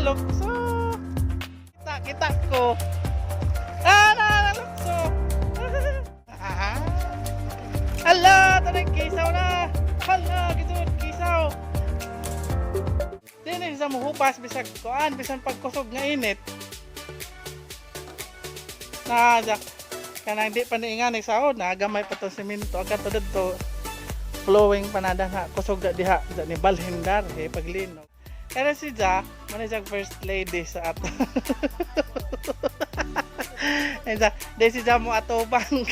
Nalukso. Kita, kita ko. Ah, nalukso. Hala, tanang kisaw na. Hala, gisud kisaw. Dili sa muhupas bisag kuan bisan pagkusog nga init. Na ja kanang di pa niingan ni saod na gamay pa tong semento agad to didto flowing panada na kusog da diha da ni balhindar he paglinog. Pero si Ja, man siya first lady sa ato. Eza, di si Ja mo atubang.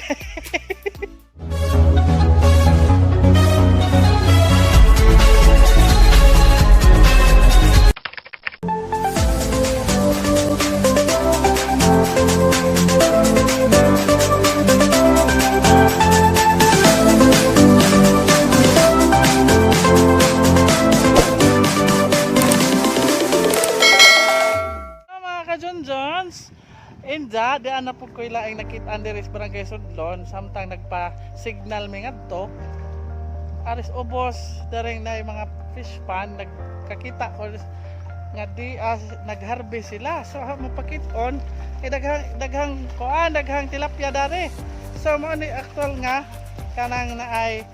Mga ka-John-Johns, Inja, di ana po ko'y laing nakita diri sa Barangay Sudlon samtang nagpa-signal mi ngadto. Aris ubos daring na yung mga fish pan nagkakita ko nga di as nagharvest sila. So ha mapakit-on kay daghang daghang kuan daghang tilapia dari. So mao ni actual nga kanang naay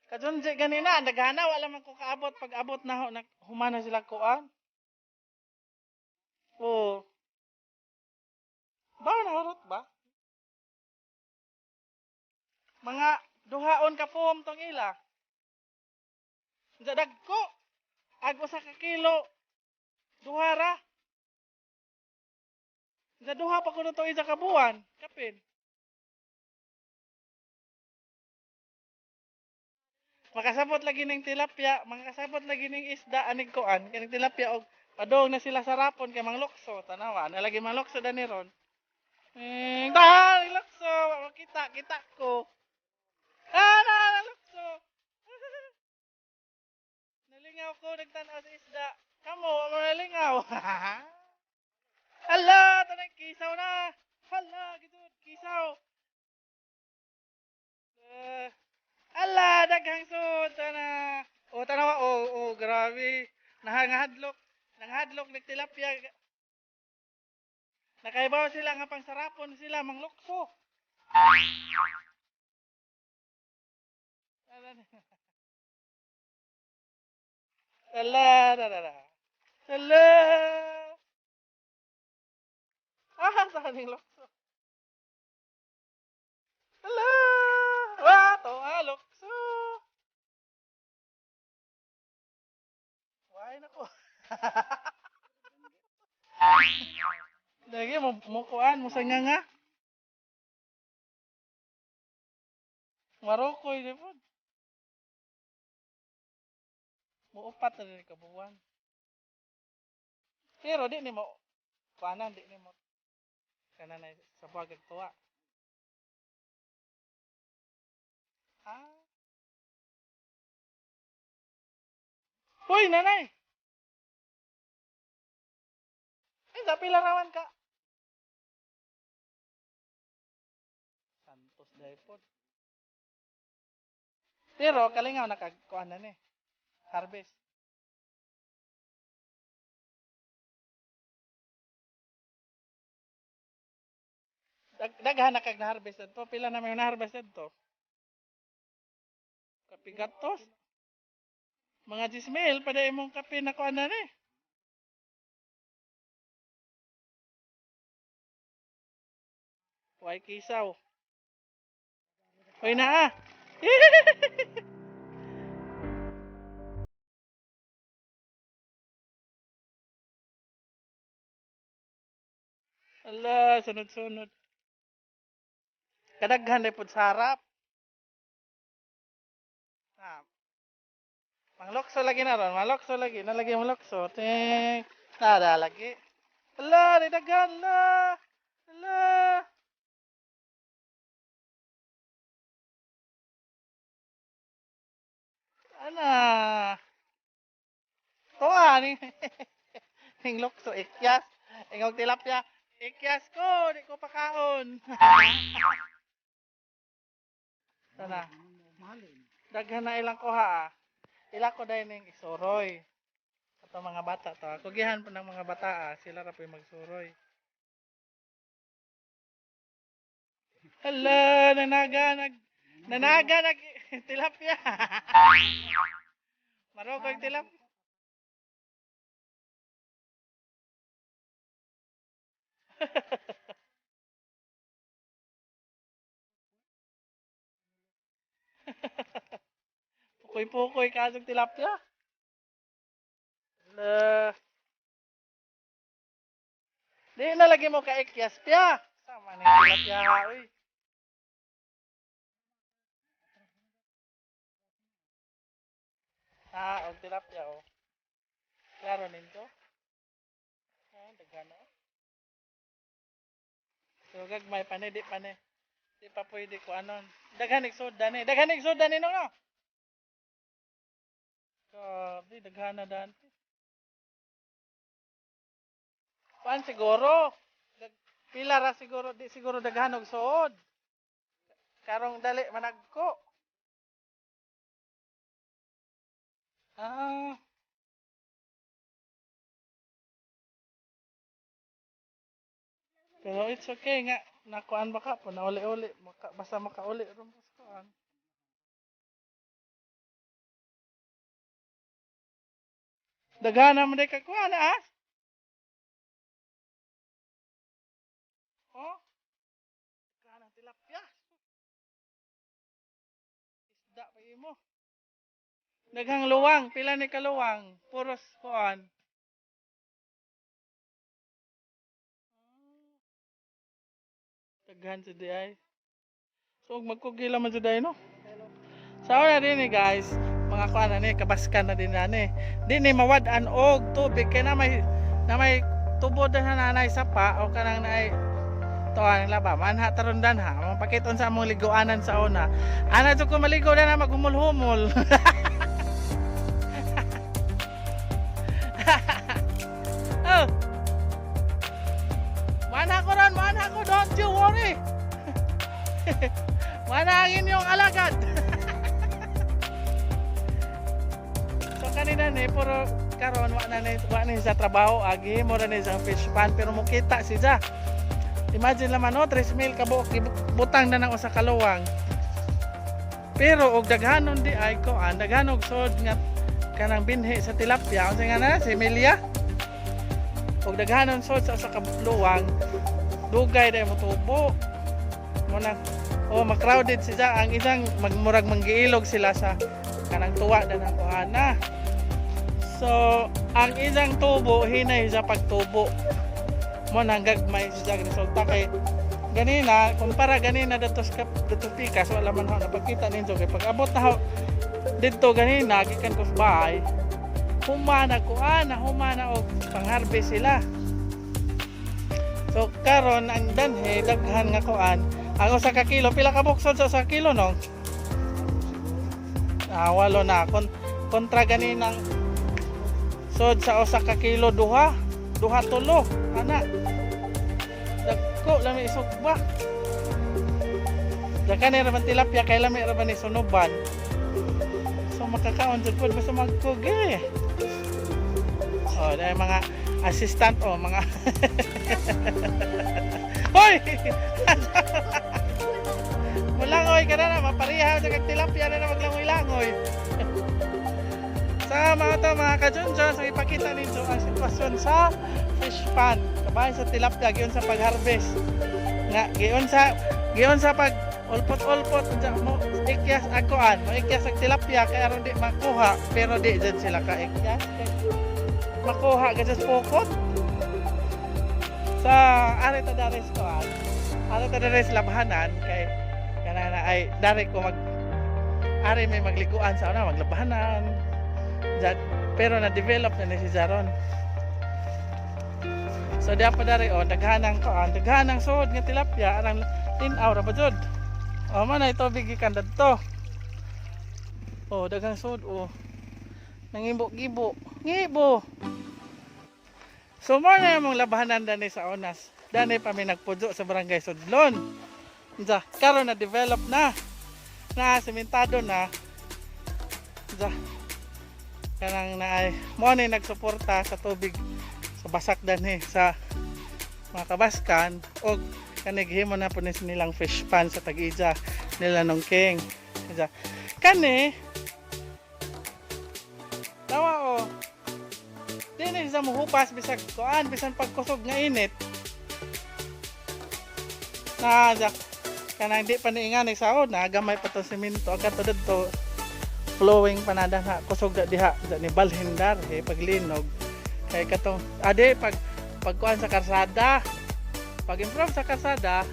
Kajunji ganina, naghana wala man ko kaabot pag abot na ho humana sila kuan. Oh. Ba na harot ba? Mga duhaon ka form tong ila. Dagko. Ag usa ka kilo. Duha ra. Sa duha pa kuno to isa ka buwan, kapin. Makasabot lagi ning tilapia, makasabot lagi ning isda aning kuan, kaning tilapia og padong na sila sa rapon kay manglokso, tanawa, na lagi manglokso dani ron. Eh, dahil lokso, kita kita ko. Ah, na lokso. Nalingaw ko nagtan-aw sa isda. Kamo, wa mo nalingaw. Hala, tanay kisaw na. Hala, gisud kisaw. Eh, ala, daghang sud tana. O tanawa, oh, oh, grabe. Nahangahadlok. Nanghadlok nagtilapia. Nakaibaw sila nga pangsarapon sila manglukso. Ala, la, la, la. Ala. Ah, sa kaning lokso. Ala. Wa, to ah, lokso. Why nako. Lagi mo mo kuan mo sa nga nga. Marokoy di po. Muupat na rin ka buwan. Pero di nimo kuanan, di nimo kana na sa buwag tuwa. Ah. Hoy, nanay. Ay, dapi larawan ka. Santos dahil. Pero kalingaw nakagkuan na ni. Harvest. Daghan na kag na-harvest adto. Pila na may na-harvest adto? Kapigatos. Mga 10,000 pa imong kape na kuan na ni. Way kisaw. Hoy na ah. Ala, sunod-sunod. Kadaghan na pud sa harap. Ah. Manglokso lagi na ron, manglokso lagi, nalagi manglokso. Ting. Nada lagi. Ala, di daghan la. Ala. Ana. Tuwa ni. Ning lokso ikyas. Ingog tilapia. Ikyas ko, di ko pakaon. Sana. Mahalin. Daghan na ilang kuha ah. Ila ko dahil ning isuroy. Ato mga bata to. Kugihan po ng mga bata ah. Sila ra po yung magsuroy. Hala, nanaga nag tilapia. Maroko yung tilapia. Pukoy-pukoy kasog tilapia. Hala. Di na lagi mo kaikyas pia. Sama ni tilapia uy. Ah, og tilapia oh. Klaro ninyo. Ah, daghan na. So gagmay pa ni, di pa ni. Di pa pwede ko anon. Daghan igsuda ni. Daghan igsuda ni no no. Grabe, daghan na dante. Kuan siguro. Pila ra siguro, di siguro daghan og suod. Karong dali managko. Ah. Pero it's okay nga nakuan ba ka po nauli-uli maka, basta makauli ron sa kuan. Daghan naman day ka kuan ah. Oh. Daghan ang tilapia. Isda pa imo. Daghang luwang, pila ni kaluwang, puros kuan. Daghan sa di ay. So magkugila man sa day no. Sa na din eh, guys, mga kuan na ni kabaskan na din na ni. Di ni mawad-an og tubig kay na may tubod na nanay sapa o kanang naay tuan laba manha taron dan ha mapakiton sa among liguanan sa una ana jud ko maligo na na maghumol-humol. Oh, mana ko ron, mana ko, don't you worry. Mana ang inyong alagad. So kanina ni puro Karon wa na sa trabaho, agi mo ra ni sa fish pan, pero mokita siya. Imagine naman, no, 3 mil kabuok butang na ng usa ka luwang. Pero og daghanon di ay koan, daghan og sod nga kanang binhi sa tilapia, unsa nga na si Emilia? Og daghanon sod sa usa ka luwang, dugay dai mo tubo. Mo na oh, ma-crowded siya ang isang magmurag manggiilog sila sa kanang tuwa na ng kuana. So, ang isang tubo hinay sa pagtubo. Mo nang gagmay siya resulta kay ganina kumpara ganina dato sa dato pikas, wala man ho napakita ninyo kay pag abot na ho didto ganina gikan ko sa bahay, humana ko ana, humana og pangharvest sila. So karon ang danhe daghan nga kuan, ang usa ka kilo, pila ka buksod sa usa ka kilo, no? Ah, walo na kontra ganinang sod sa usa ka kilo, duha duha, tulo ana. Dagko lami isugba. Dakan ra man tilapia kay lami ra man ni sunuban. So makakaon jud pud basta magkugi. Oh, dahil mga assistant, oh, mga. Hoy! Mulangoy ka na na, mapariha sa kag tilapia na na maglangoy-langoy. Sa mga to, mga kajunjon, so ipakita ninyo ang sitwasyon sa fish pond. Kabahin sa tilapia, giyon sa pag-harvest. Nga, giyon sa pag ulpot-ulpot, unsa mo ikyas akoan, mo ikyas ag tilapia kay aron di makuha, pero di jud sila ka ikyas kay makuha ka sa pukot. Sa ari ta dares koan. Ari ta dares labhanan kay kanana ay dari ko mag ari may magliguan sa una maglabahanan. Diyan, pero na-develop na ni si Jaron. So diya pa dari oh, daghanang koan, daghanang suod nga tilapia arang tin-aw ra ba jud. Oh, man ay tubig gikan dadto. Oh, daghang suod oh. Nangimbo-gibo. Ngibo. So mo na mong labahanan dani sa onas. Dani pa mi nagpujo sa Barangay Sudlon. Unsa, karon na develop na. Na sementado na. Unsa, kanang na ay mo ni nagsuporta sa tubig sa basak danhi sa mga kabaskan og kani gihimo na po ni nilang fish pond sa tag-ija nila nung king. Unsa, kani tawa oh. Di na siya muhupas bisag kuan, bisan pagkusog nga init. Na ja kanang di pa niingan sa na gamay pa tong semento agad to didto, flowing pa na na kusog da diha da ni balhindar eh paglinog kay katong ade pag pagkuan sa karsada, pag improve sa karsada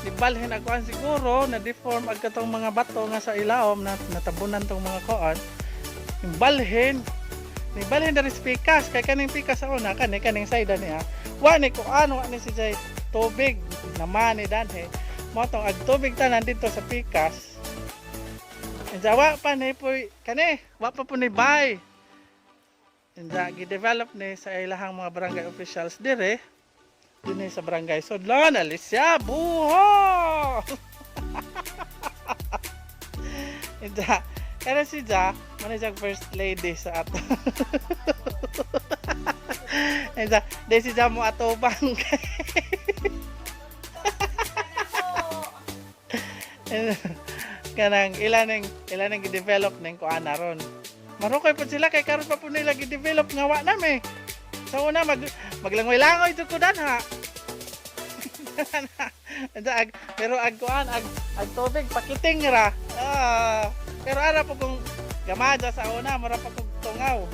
ni balhin agkuan, siguro na deform ag katong mga bato nga sa ilaom na natabunan tong mga kuan, ni balhin, ni balhin dari sa pikas kay kaning pikas sa una, kani kaning side niya, wa ni kuan, wa ni si jay tubig naman ni danhe mo tong ag tubig tanan dito sa pikas. Inja wa pa ni po kani, wa pa po ni bay. Inja gi-develop ni sa ilahang mga barangay officials dire dinhi sa Barangay Sudlon, Alicia Buho. Inja kana si Ja, man siya first lady sa ato. Inja, di si Ja mo atubang. Kanang ilan ning gi-develop ning kuan ron. Marukay po sila kay karon pa po nila gi-develop nga wa nami. Sa una maglangoy-langoy jud ko danha. Ag, pero ag kuan ag tubig pakiting ra. Ah, pero ara po kung gamadya sa una mura pa kog tungaw.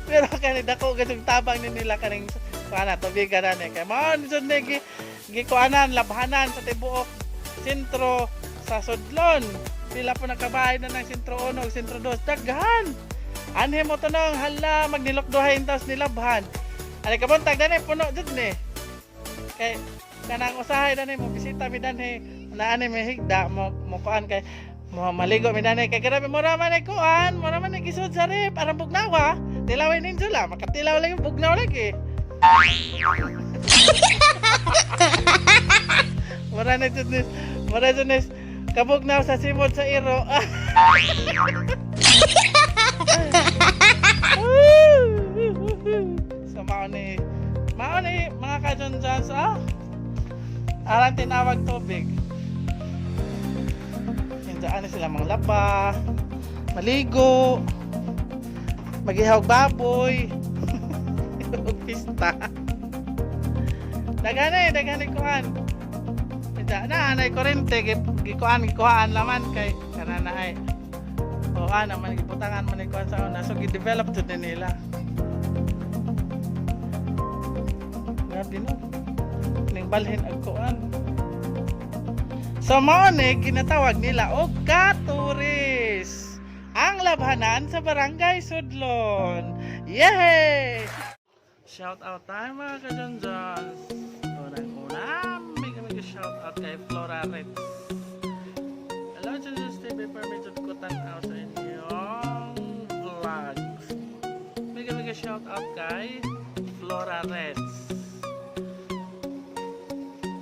Pero kani dako gud tabang ni nila kaning kuan na tubigan na ni kay mao ni jud ni gi gikuanan labhanan sa tibuok sentro sa Sudlon. Pila po nakabahay na ng sentro 1 ug sentro 2, daghan. Anhe mo tanong, hala magnilok duhay intaws nilabhan. Ani kabuntag dani puno jud ni. Kay kanang usahay dani mo bisita mi danhi na ani may higda mo mo kuan kay mo maligo mi danhi kay grabe mura man ay kuan, mura man ay gisud sa rip arang bugnawa. Tilawin ninyo la, makatilaw lagi bugnaw lagi. Mura na jud ni, mura jud ni kabugnaw sa simod sa iro. So mao ni, mga kajonjons, ah. Arang tinawag tubig. Diyan sila mga laba, maligo, magihaw baboy, ug pista. Daghan eh, daghan kuan. Diyan na anay kurente gikuan, gikuhaan laman kay kana na ay. O ana man, gibutangan man ni kuan sa una, so gi-develop jud ni nila. Grabe, no. Ning balhin ag kuan. So mao ni ginatawag nila og Katuris. Ang labhanan sa Barangay Sudlon. Yay! Shout out tayo, mga kajonjons. Unang-una, mega mega shout out kay Flora Ritz. Hello, Jonjons TV, permitted ko tanaw sa inyong vlogs. Mega mega shout out kay Flora Reds.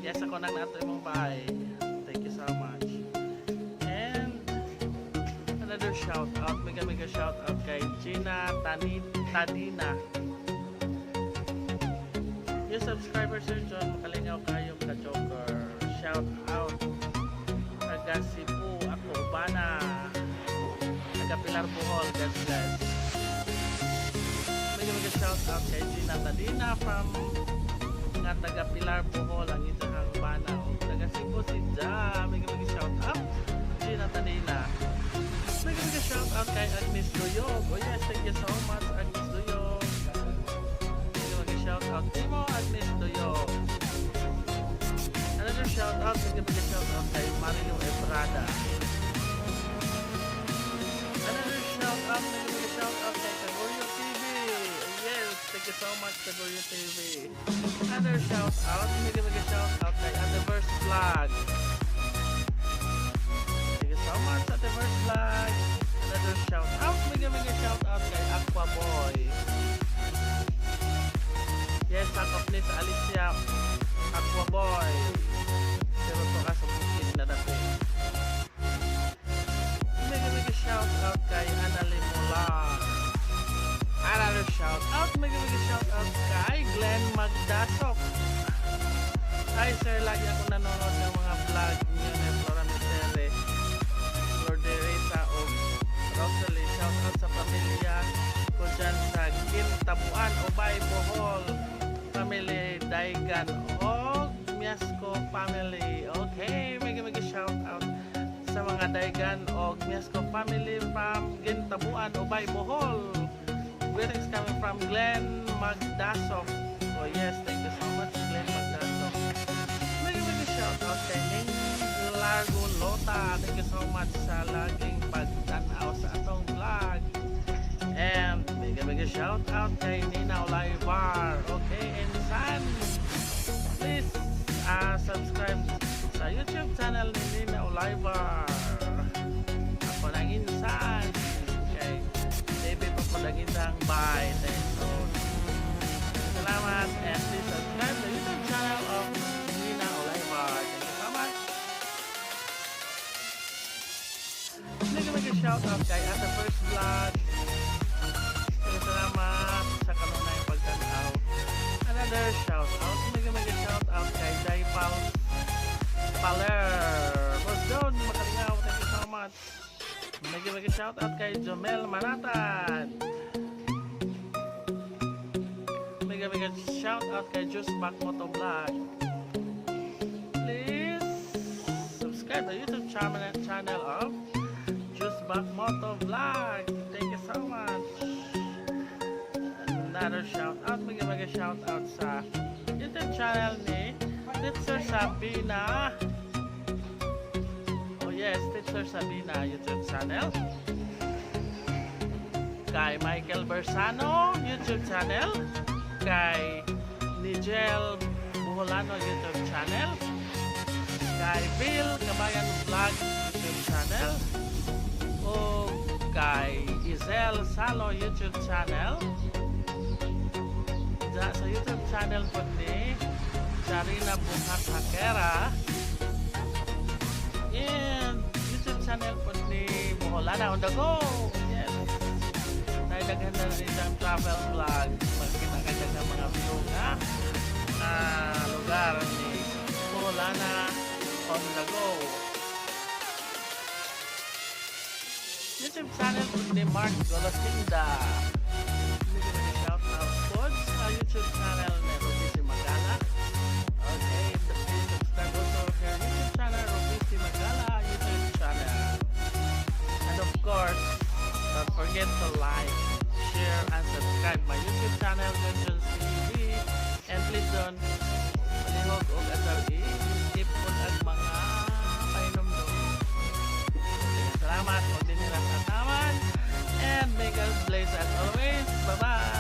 Yes, ako nang nato imong bahay. Thank you so much. And another shout out, mega mega shout out kay Gina Tani Tadina. Yung subscriber, Sir John, makalingaw kayo ka Joker. Shout out. Taga Cebu, ako Ubana. Taga Pilar, Bohol, God bless. Mega mega shout out kay Gina Tadina from nga taga Pilar, Bohol, ang isang bana o taga Cebu si Ja. Mega mega shout out, Gina Tadina. Mega mega shout out kay Agnes Duyog. Oh yes, thank you so much, Agnes Duyog. Mega mega shout out Timo Agnes Duyog. Another shout out, mega mega shout out kay Mario Ebrada. Another shout out, mega mega shout out kay Kaguryo TV. Yes, thank you so much, Kaguryo TV. Another shout out, mega mega shout out kay Ateverse Vlog. Thank you so much, Ateverse Vlog. Another shout out, mega mega shout out kay Aqua Boy. Yes, sakop ni sa Alicia, Aqua Boy. Pero to ka sa bukid na dati. Mega mega shout out kay Annalie Mular. Another shout out, mega mega shout out kay Glenn Magdasok. Hi sir, lagi ako nanonood ng mga vlog niyo ni Flora Michele, Lord Teresa o Rosalie. Shout out sa pamilya ko dyan sa Gintabuan, Ubay, Bohol. Family Daigan o Miasco family. Okay, mega mega shout out sa mga Daigan o Miasco family from Gintabuan, Ubay, Bohol. Greetings coming from Glenn Magdasok. Oh yes, thank you so much, Glenn Magdasok. Mega mega shout out kay Ning Largo Lota. Thank you so much sa laging pagtanaw sa atong vlog. And mega mega shout out kay Nina Olivar. Okay, and San, please subscribe sa YouTube channel ni Nina Olivar. Ako nang insan. Kay David pa po isang bye. So, salamat and please subscribe the YouTube channel of Nina Olivar. Thank you so much. Mega mega shout out kay Ate First Vlog. Salamat sa kanunay pagtanaw. Another shout out, mega mega shout out kay Jaipal Paler. Boss John, makalingaw, thank you so much. Mega mega shout out kay Jomel Manatan. Mega mega shout out kay Juice Back Moto Vlog. Please subscribe the YouTube channel of Juice Back Moto Vlog. Thank you so much. Another shout out, mega mega shout out sa YouTube channel ni Teacher Sabina. Oh yes, Teacher Sabina YouTube channel. Kay Michael Bersano YouTube channel. Kay Nigel Buholano YouTube channel. Kay Bill Kabayan Vlog YouTube channel. O kay Izel Salo YouTube channel. Sa YouTube channel po ni Charina Buhat Hakera. And YouTube channel po ni Buholana on the go. Yes, Daghan na rin siyang travel vlog. Magkita ka dyan ng mga view nga lugar ni Purulana on the go. YouTube channel ni Mark Golosinda. Medyo nag-shout out po sa YouTube channel ni Ruby Magala. Okay, please subscribe also her YouTube channel, Ruby Magala YouTube channel. And of course, don't forget to like, share, and subscribe my YouTube channel, Junjun's TV. And please don't palihog og atol i-skip po ang mga pahinumdum. Salamat og dinhi ra sa taman. And may God bless as always. Bye-bye!